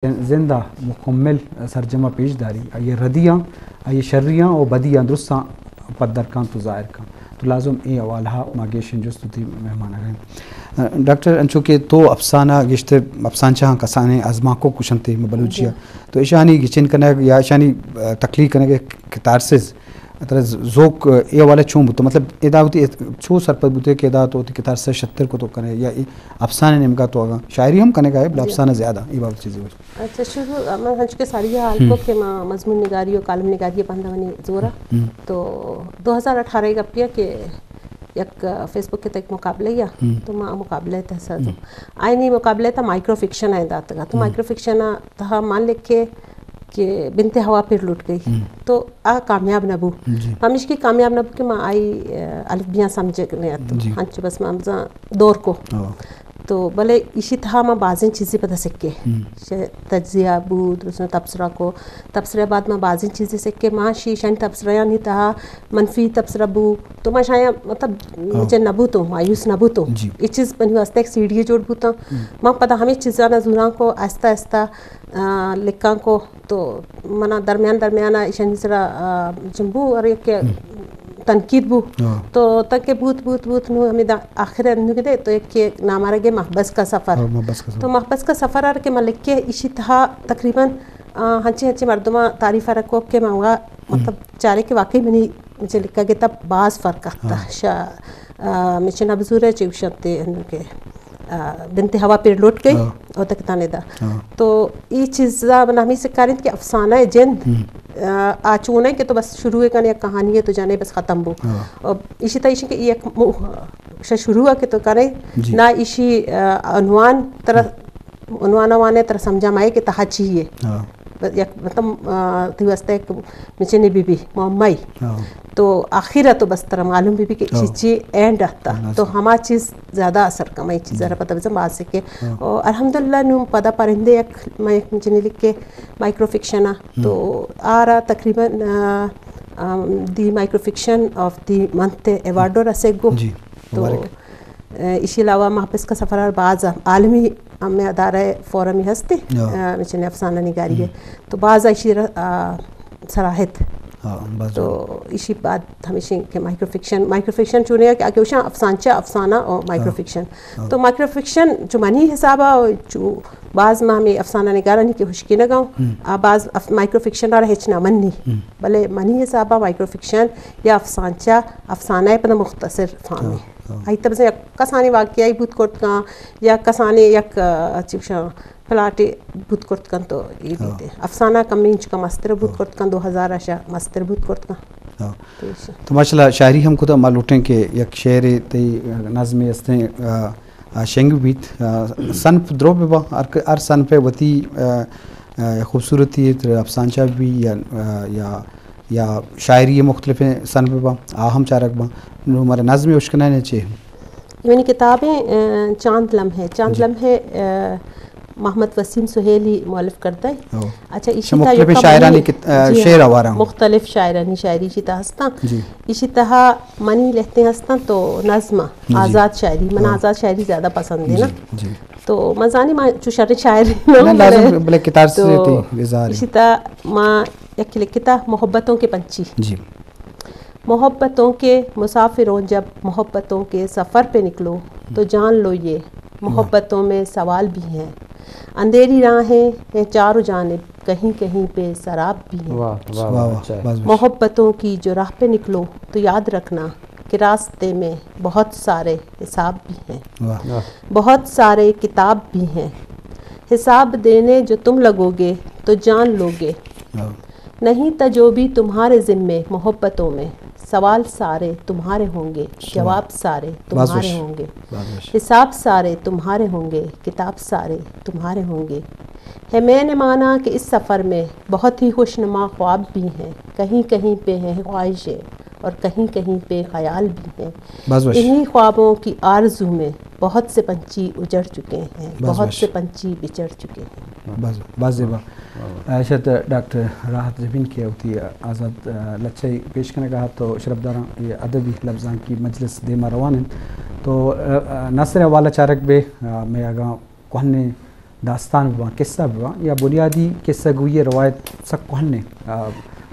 زند ءَ مکمل سرجم ءَ پیش داری، آئی ءِ ردیاں، آئی ءِ شریاں و بدیاں درستاں پدر کن تو ظاہر کن۔ تو لازم اے حوالہ ءَ ما گیشیں جست وتی مہمان ءَ کنیں۔ ڈاکٹر، انچو کہ تو افسانہ گیشتر افسانچہ آں کسانیں ازمانکو کشنتے مہ بلوچی ءَ، جی۔ تو اشانی گچین کنگ یا اشانی، آ، تخلیق کنگ ءِ کتارسز ترا ز-، ذوق اے حوالہ چون بوتو؟ مطلب، ادا وتی چو سرپد بوتے کہ ادا تو وتی کتارسز شتر کو تو کنے یا اے افسانہ نیمگا تو اگاں شاعری ہم کنگا ہے، بلے جی۔ افسانہ زیادہ، اے بابت چیزے گوش۔ اچھا، شروع، من ہنچو کہ ساری حال کو ہم۔ کہ ما مضمون نگاری و کالم نگاری بندہ منی زورا۔ ہم۔ تو دو ہزار اٹھارہ گپیا کہ یک فیس بک ءِ تک مقابلہ یا، ہم۔ تو ما مقابلہ تہ سر ہم۔ آئینی مقابلہ تہ مائیکرو فکشن آئیں داتگا۔ تو ہم۔ مائیکرو فکشن تہا من لکھے کہ بنت ہوا پر لٹ گئی۔ ہم۔ تو آ کامیاب نہ بو۔ جی۔ ہمیش کہ کامیاب نہ بو کہ ما آئی، آ، الف بیاں سمجھگ نہ اتو۔ جی۔ ہنچو بس ما بزاں دور کو۔ ہاں۔ تو بلے ایشی تہا ما بازیں چیزے پدا سکے۔ ہم۔ ش-، تجزیہ بو، درستاں تبصرہ کو۔ تبصرہ بعد ما بازیں چیزے سکے۔ ما شی-، شانی تبصرہ یعنی تہا منفی تبصرہ بو۔ تو ما شاید مطلب ہاں۔ چہ نہ بوتو، مایوس نہ بوتو۔ جی۔ اے چیز منی واسطہ ایک سیڑھی جوڑ بوتا۔ ہم۔ ما پدا ہمیں چیزاں نہ زوراں کو آہستہ آہستہ، آ، لکھاں کو۔ تو منا درمیان درمیان ءَ ایشانی سرا، آ، چنبو اور یک ہم۔ تنقید بو۔ ہاں۔ تو تنقید بوت، بوت، بوت، نو ہمیں دا آخر انو دے تو یک کہ نامارگ محبس کا سفر۔ ہاں، محبس کا سفر۔ تو محبس کا سفر آر کہ من لکھے ایشی تہا تقریباً، آ، ہنچی ہنچی مردماں تعریف آ رکھو کہ من وا، ہم۔ مطلب، چارے کہ واقعی منی مجھے لکھا گے تب باز فرق آتا۔ ہاں۔ شا-، آ، مچے نبزور ہے چی گوشنتے انو کہ آ، بنت ہوا پر لٹ گئی ہاں۔ اور تک تانے دا۔ ہاں۔ تو ای چیزا من ہمیں سکارینت کہ افسانہ جند، ہم۔ آ، آ چون ہے کہ تو بس شروع کنے یک کہانی ہے تو جانے بس ختم بو۔ ہاں۔ اور ایشی تا ایشی کہ یک مو-، شا شروع ہے کہ تو کنے جی۔ نہ ایشی، آ، عنوان ترا، ہم۔ عنوان وانے ترا سمجھا مائے کہ تہا چی ہے۔ ہاں۔ یک مطلب، آ، تی واسطہ یک مچے نی بی بی معمائی۔ ہاں۔ تو آخر تو بس ترا معلوم بی بی کہ ہاں۔ چی چی اینڈ آتا۔ لازم۔ تو ہما چیز زیادہ اثر کم، اے چیز ہم۔ را پتہ بزن باز کہ، ہاں۔ او الحمدللہ نوں پدا پرندے یک، ما یک مچے نی لکھے مائیکرو فکشن آ۔ ہم۔ تو آرا تقریباً، آ، آ، the micro fiction of the month award رسے گو۔ جی۔ تو مبارک۔ آ، ایشی علاوہ محبس کا سفر آر باز عالمی ہمیں ادارہ فورم ہستی، ہاں۔ آ، مچے نی افسانہ نگاری ہے۔ ہم۔ تو باز ایشی را، آ، صلاحیت۔ ہاں، باز تو جوان۔ ایشی بعد ہمیشی کہ مائیکرو فکشن، مائیکرو فکشن چونے کہ آگے وشاں افسانچہ، افسانہ اور مائیکرو ہاں۔ فکشن۔ ہاں۔ تو مائیکرو فکشن چو منی حسابا چو باز ما ہمیں افسانہ نگارانی کہ ہشکی نگاؤں، ہم۔ آ باز اف-، مائیکرو فکشن آر ہچ نہ منی۔ ہم۔ بلے منی حسابا مائیکرو فکشن یا افسانچہ، افسانہ پدا مختصر فارم ہاں۔ ہاں۔ آئی تب یک کسانی واقعی بوت کرت کن، یا کسانی یک، آ، چی گوشاں، پلاٹے بوت کرت کن تو اے ہاں۔ بیتے۔ افسانہ کمیں انچکا مستر بوت ہاں۔ کرت کن، دو ہزار اشا مستر بوت کرت کن۔ ہاں۔ تو ایشی۔ تو ماشاءاللہ شاعری ہم کتا، ما لوٹیں کہ یک شعرے تئی نظمے استیں، آ، آ، شنگ بیت، آ، صنف درو ببا، ہر ک-، ہر صنف وتی، آ، آ، خوبصورتی ات، افسانچہ بی یا، آ، یا یا شاعری مختلفیں صنف باں، آ ہم چارگ باں۔ نوں مارا نظمے اشکنائینے چے؟ اے منی کتابیں، آ، چاند لمحے، چاند جی۔ لمحے، آ، محمد وسیم سہیلی مؤلف کردہ۔ او۔ اچھا، ایشی اچھا، تہا مختلفیں یک شاعرانی منی کت-، آ، جی ہاں، شعر آوارا۔ مختلف شاعرانی شاعری ایشی تہا ہستاں۔ جی۔ ایشی تہا منی لہتیں ہستاں تو نظم، جی۔ آزاد شاعری، من ہاں۔ آزاد شاعری زیادہ پسند ہے نا۔ جی، جی۔ تو من زانی ما چو شر شاعر نہ نہ، لازم بلے، بلے کتاب سے تو تھی اظہار ہے۔ ایشی تہا ما یک لکھتا محبتوں کے پنچھی۔ جی۔ محبتوں کے مسافروں، جب محبتوں کے سفر پہ نکلو تو جان لو یہ محبتوں میں سوال بھی ہیں، اندھیری راہیں ہیں چاروں جانب، کہیں کہیں پہ سراب بھی ہیں۔ واہ، واہ، واہ، واہ، اچھا ہے۔ باز وش۔ محبتوں کی جو راہ پہ نکلو تو یاد رکھنا کہ راستے میں بہت سارے حساب بھی ہیں، واہ۔ واہ۔ بہت سارے کتاب بھی ہیں۔ حساب دینے جو تم لگو گے تو جان لو گے۔ واہ۔ نہیں تجو بھی تمہارے ذمے محبتوں میں، سوال سارے تمہارے ہوں گے، سوال۔ جواب سارے باز وش۔ تمہارے ہوں گے، باز وش۔ حساب سارے تمہارے ہوں گے، کتاب سارے تمہارے ہوں گے۔ ہے میں نے مانا کہ اس سفر میں بہت ہی خوشنما خواب بھی ہیں، کہیں کہیں پہ ہیں خواہشیں اور کہیں کہیں پہ خیال بھی ہیں۔ باز وش۔ انہی خوابوں کی آرزو میں بہت سے پنچھی اجڑ چکے ہیں، باز بہت وش۔ سے پنچھی بچھڑ چکے ہیں۔ باز، باز زیبا۔ واہ، واہ۔ اشت ڈاکٹر راحت جبین کہ وتی آزاد، آ، لچہ پیش کنگا ات تو شرپداراں اے ادبی لبزانکی مجلس دیما روان انت۔ تو، آ، آ، نثر حوالہ چارگ بے، آ، مئے اگاں کوہنیں داستان بہ باں، قصہ بہ باں، یا بنیادی قصہ گوئی ءِ روایت سک کوہنیں، آ،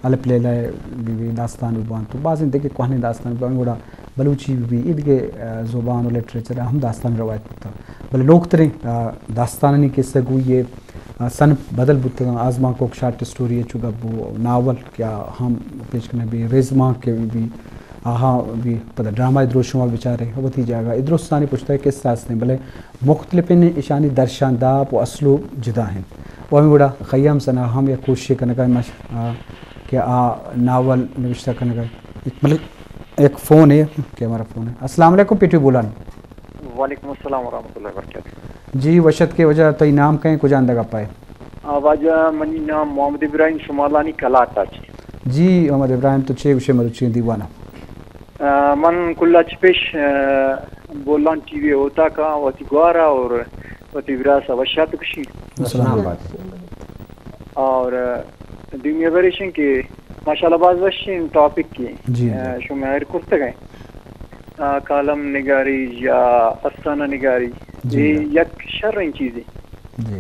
الپ لیلہ بہ بی، داستان بہ باں، تو بازیں دگہ کوہنیں داستان بہ باں، گڑا بلوچی بہ بی، اے دگہ، آ، زبان و لٹریچر ءَ ہم داستان روایت بوتا۔ بلے نوکتریں، آ، داستانانی قصہ گوئی ءِ، آ، صنف بدل بوتگاں، آزمانکوک، شارٹ اسٹوری ءَ چو گپ بو، ناول کہ آ ہم پیش کنگ بی، رزمانک کہ بی، آہاں بی، پدا ڈرامہ ءِ دروشم ءَ بچارے، وتی جاگہ ءَ درستانی پشت ءَ قصہ ہستیں، بلے مختلفیں اشانی درشان داپ و اسلوب جدا انت۔ و ہمے وڑا خیام ثنا ہم یک کوششے کنگا مش-، آ، کہ آ ناول نوشتہ کنگا۔ یک ملک، یک فون ہے کہ ہمارا فون ہے۔ السلام علیکم، پی ٹی وی بولان۔ وعلیکم السلام ورحمۃ اللہ وبرکاتہ۔ جی، وش اتکے واجہ، تئی نام کئے، کجا اندگا پائے؟ آ، واجہ، منی نام محمد ابراہیم شمالانی کلات آچ۔ جی، محمد ابراہیم، تو چے گوشے مروچی دیوانا؟ آ، من کلا چہ پیش، آ، بولان ٹی وی اوتاکاں وتی گوارا اور وتی براسا وشات کشی۔ السلام علیکم۔ اور، آ، دومی خبر ایشیں کہ ماشاءاللہ باز وشیں ٹاپک کی، جی، آ، جی۔ شما ایر کرتگ ہیں۔ آ، کالم نگاری یا افسانہ نگاری، جی، اے جی۔ یک شریں چیزے۔ جی۔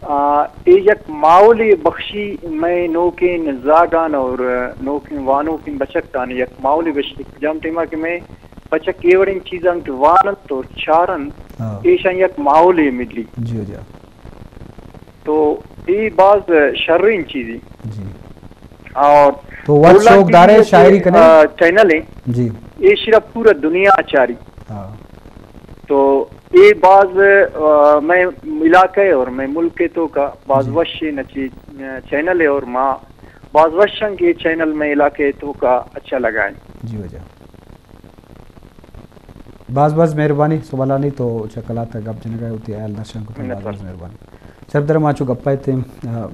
آ، اے یک ماحولے بخشی مئے نوکیں زاگان اور نوکیں وانوکیں بچکان یک ماحولے بخشی۔ کجام ٹائما کہ مئے بچک اے وڑیں چیزاں کہ واننت اور چارنت، ہاں۔ ایشاں یک ماحولے ملی۔ جی، جی۔ تو اے باز شریں چیزے۔ جی۔ اور تو وت مولا شوق ٹی وی دارے ءِ شاعری کنے؟ آ، چینل ہے۔ جی۔ اے صرف پورا دنیا چاری۔ ہاں۔ تو اے باز، آ، مئے علاقہ اور مئے ملک توکا باز، جی۔ وشیں نچی، آ، چینل ہے اور ما باز وشاں کہ اے چینل مئے علاقہ توکا اچھا لگائیں۔ جی واجہ۔ باز باز مہربانی، سوالانی تو چہ کلات ءَ گپ جنگ ءَ وتی ہیال درشان کتگ، باز باز مہربانی۔ شرپ در ما چو گپ ءَ اتیں، آ،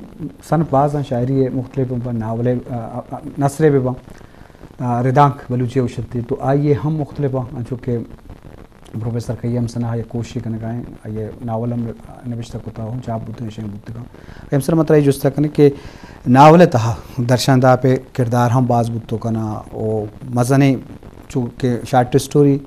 صنف باز آں، شاعری ءِ مختلف بہ باں، ناول ءِ، آ، آ، آ، نثر ءِ بہ باں، آ، ردانک بلوچی ءَ گوشنت، تو آئی ءِ ہم مختلف آں، انچو کہ پروفیسر خیام ثنا یک کوششے کنگ ءَ ایں، آئی ءِ ناول ہم نبشتہ کتگ، ہم چاپ بوتگ، شنگ بوتگ۔ خیام ثنا، من ترا اے جست ءَ کنیں کہ ناول ءِ تہا درشان داپ ءِ کردار ہم باز بوت کناں، و مزنیں چو کہ شارٹ اسٹوری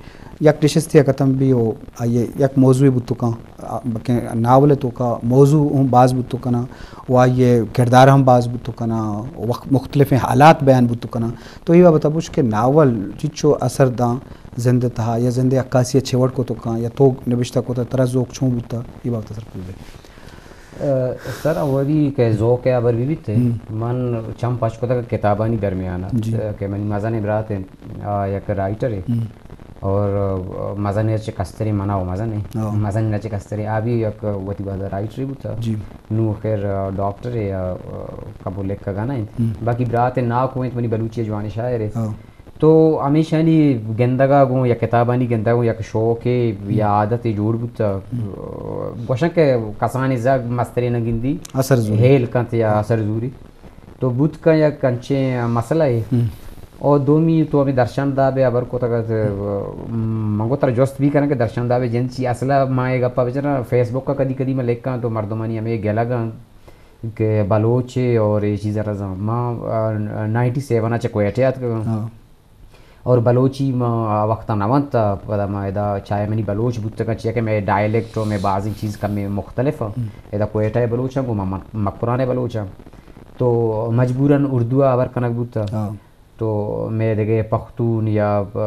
یک نشستے ءَ ختم بی و آئی ءِ یک موضوعے بوت کن، آ، بلکیں ناول ءِ توکا موضوع ہم باز بوت کناں و آئی ءِ کردار ہم باز بوت کناں، وقت مختلفیں حالات بیان بوت کناں۔ تو اے بابت ءَ بوش کہ ناول چچو اثر داں زند ءِ تہا یا زند ءِ عکاسی ءَ چے وڑ کت کن یا تو نبشتہ کت، ترا ذوق چون بوت، اے بابت ءَ سرپد بہ۔ اه، سر، اولی کہ ذوق ءِ ہبر بہ بیت، ہم۔ من چم پچ کتگ کتابانی درمیان ءَ، جی۔ اه، کہ منی مزنیں برات انت، آ یک رائٹرے۔ ہم۔ اور، اه، مزنیں چہ کستریں منا و مزنیں۔ ہاں۔ مزنیں چہ کستریں، آ بھی یک وتی وہدا رائٹرے بوتا۔ جی۔ نوں خیر، اه، ڈاکٹرے، اه، کبو لکھگا نہ انت۔ ہم۔ باقی برات ناکو انت، منی بلوچی جوانیں شاعرے۔ ہاں۔ تو ہمیشانی گندگا گوں یا کتابانی گندگا گوں یک شوقے یا عادتے جوڑ بوتا۔ ہم۔ گوشن کہ کسانی زگ مسترے نہ گندی، اثر زوری۔ ہیل کنت یا اثر زوری۔ تو بوت کن یک انچیں مسئلہ ہے۔ ہم۔ او دومی تو ہمیں درشان داب ءِ ہبر کتگ ات، ہم۔ من گو ترا جست بھی کناں کہ درشان داب ءِ جند چی؟ اصلا ما اے گپا بچاراں، فیس بک ءَ کدی کدی من لکھاں تو مردمانی ہمیں گلگ انت کہ بلوچ ہے اور اے چیز رزاں۔ ما، آ، نائنٹی سیون ءَ چہ کوئٹہ ءَ اتکگاں۔ ہاں۔ اور بلوچی ما آ وقتا نہ ونت، پدا ما ادا چاہے منی بلوچ بوتگاں، چیا کہ مئے ڈائلیکٹ و مئے بازیں چیز کمے مختلف انت۔ ہم۔ ادا کوئٹہ ءِ بلوچاں گوں ما مک-، مکران ءِ بلوچاں۔ تو مجبوراً اردو ءَ ہبر کنگ بوتا۔ ہاں۔ تو مئے دگہ پختون یا، آ،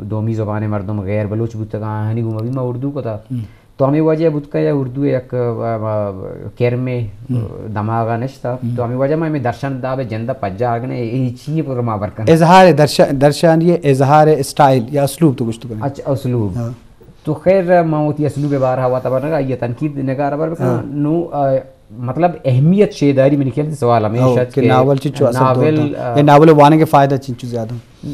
دومی زبان ءِ مردم غیر بلوچ بوتگاں، آہانی گوما بھی ما اردو کتا۔ ہم۔ تو ہمے وجہ بوت کہ یا اردو یک، آ، آ، کرمے، ہم۔ دماغا نشتا۔ ہم۔ تو ہمے وجہ ما ہمے درشان داب ءِ جندا پجا آگنے، اے چی پر ما برکن۔ اظہار درشا-، درشانی اظہار اسٹائل یا اسلوب تو گوشت کنے۔ اچھا، اسلوب۔ ہاں۔ تو خیر، ما وتی اسلوب بارہ وتا برنگا، یہ تنقید نگار بر بکن۔ ہاں۔ نو، آ، مطلب اہمیت شیداری منی خیال سوال ہمیش ہو، ات کہ کہ ناول چچو اثر ناول، دور داں؟ آ، اے ناول وانگ فائدہ چنچو زیادہ؟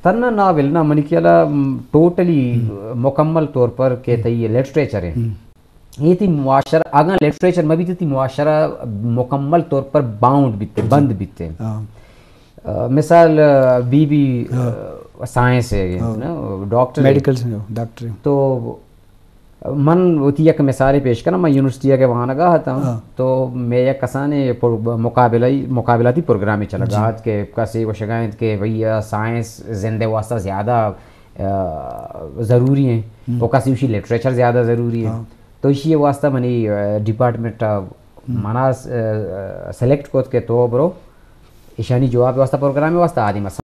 تنہا ناول نہ، منی خیال ءَ، م، ٹوٹلی ہم۔ مکمل طور پر کہ ہم۔ تئی لٹریچر ہے۔ ہم۔ اے تئی معاشرہ، اگاں لٹریچر مہ بیت، تئی معاشرہ مکمل طور پر باؤنڈ بیت، جی۔ بند بیت۔ ہاں۔ آ، مثال، آ، بی بی، ہاں۔ آ، سائنس ہے، ہاں۔ نا، ڈاکٹر ہے۔ میڈیکل سے ہو، ڈاکٹر ہے۔ تو من وتی یک مثالے پیش کناں، من یونیورسٹی ءَ کہ وانگا اتاں، ہاں۔ تو مئے یک کسانیں پر-، مقابلہ، مقابلاتی پروگرامے چلگا، جی۔ ات کہ کسے گوشگا انت کہ بھئی، آ، سائنس زند ءِ واسطہ زیادہ، آ، ضروری ہیں، ہم۔ و کسے گوشی لٹریچر زیادہ ضروری ہیں۔ ہاں۔ تو ایشی واسطہ منی ڈپارٹمنٹ منا سلیکٹ کت کہ تو برو ایشانی جواب واسطہ، پروگرام واسطہ آدی مسئلہ